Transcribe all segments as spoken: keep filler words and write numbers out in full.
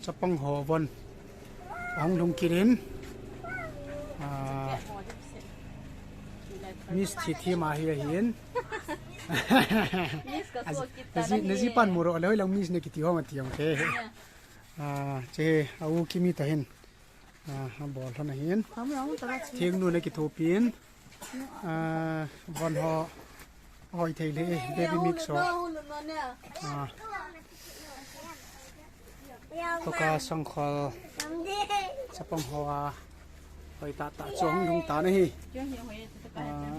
Chapang ho von ahung lhung kit in. Ah, Miss Thithem ahi ahin. Miss ka so kit ta naji, na naji hi. Pan muro le hoilang Miss na kiti ho ma ti ang te. Yeah. Ah, che a u Kimi ta hin. Ah, abol lhon ahin. Hami ang ta la chi. Thingnu na kithopin. Ah, von ho. Hoi thei le, baby mix ho. Ah. Toka sangkhol. Chapang ho a. Hoi tata chu ahung lhung ta nahi. Ah.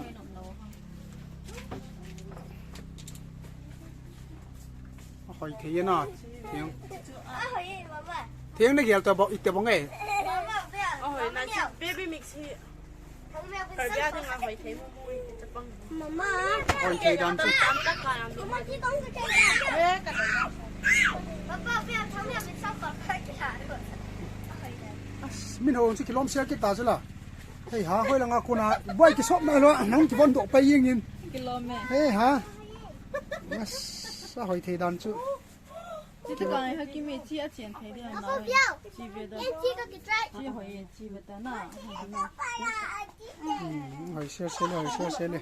Hoi thei na. Thing. Thing na gel ta bok ite bong e. Ahoi na chi baby mix hi. Karbi a dinga hoi thei mo mo i chapang. Mama. Hoi thei dan chu. Tam tak ka lam. Mama, ki kong ka thei. Eh, ka thei. Papa, pia thang ya mit sa pa ka ki ha. As, min ho chu kilom sia kita chu la. Hei ha, hoi langa kona. Boi kisop na lo, nang kivon doh pai jeng in. Kilom e. Hei ha. As, sa hoi thei dan chu. Chi ta ka ha Kimi chi a chen thei dia na. Chi ve da. Chi hoi chi ve ta na. Hmm, hoi sia sia le, hoi sia sia le.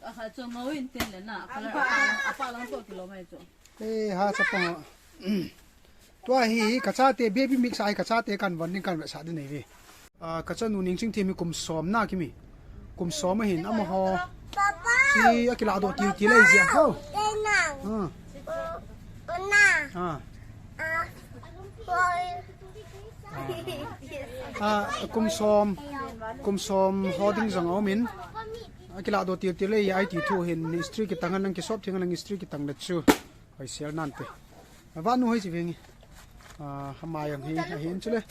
Aha, chu ngau in ten le na. Apa lang to kilom e chu. Eh, ha, chapang. Tua hi ka chate baby mix ahi, ka chate kan von ding kan vetsah ding nei ve. Ah, ka chanu Ningchingthem hi kum som na Kimi. Kum som ahin amaho. Papa. Chi a kilah doh til til ahi jia ho. Tenang. Ah. Una. Ah. Ah. Ah, kum som. Kum som ho ding jong a um in. A kilah doh til til ahi a ti thu hin history kitang a nang kisop thing a nang history kitang le chu. Hoi sel nante. Vanu hoi chi veng e. Ah, hama jong hi, ahin chule.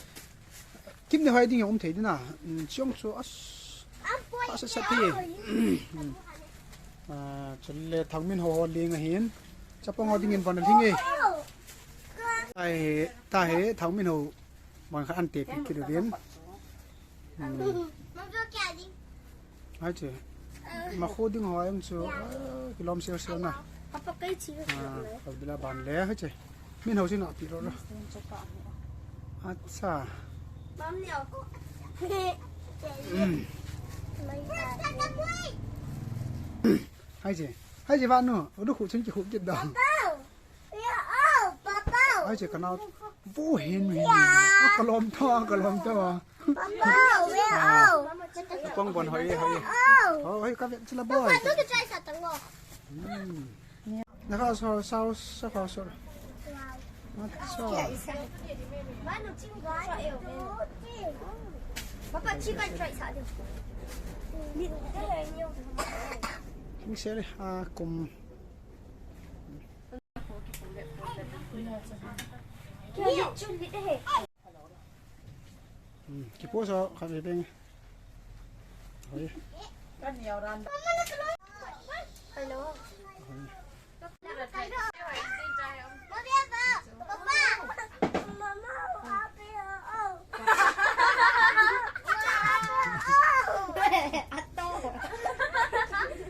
Kim ne hoi ding jong um thei ding a. Mm, chiong chu as. Asa sa thi. Mm. Ah, chule Thangminho ho ling ahin. Chapang ho dingin von a ling e. Ai, ta he, Thangminho. Von kha an te pi ki du vin. Hmm. Hai che. Ma kho ding ho em chu, ah, kilom sel sel na. Papa kai chi. Ah, kau dila ban le hai che. Min ho chi na pi ro ro. Acha. Mam ni o. Hmm. Hai che. Hai che Vanu. U du khu chun ki khu kit da. Papa. Ai che kana vo hin hin. A kalom tho, a kalom tho. Papa, where are you? Pong bon hoi, hoi. Hoi, hoi, ka vet chila boy. Papa, look at try sa tango. Hmm. Na ka so, so, so, so, so. Wow. Acha. Papa, chicken try sa din. Ni se le, ah, kum. Hmm, kipo sa kami peng. Hoi. Hello. Hoi.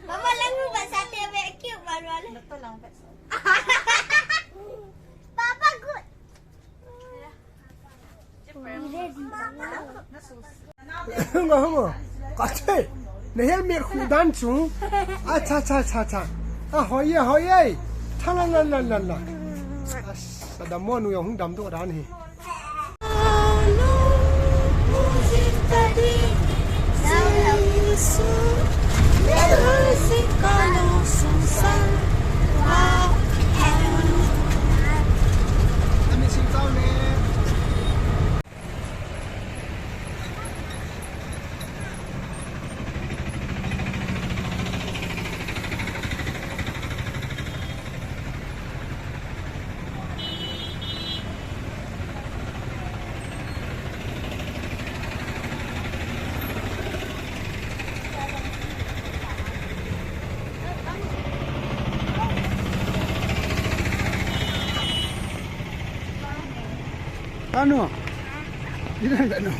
Mama, lang mo ba sa T V? Cute ba, Ron? Ito lang, best. Papa, good. Nga hamo. Kate. Na helmet khu dan chu. Acha, cha, cha, cha. A, hoi ye, hoi ye. Tha la, la, la, la, la. As, sa dam mo nu jong hung dam doh dan hi. Anu, ina da no.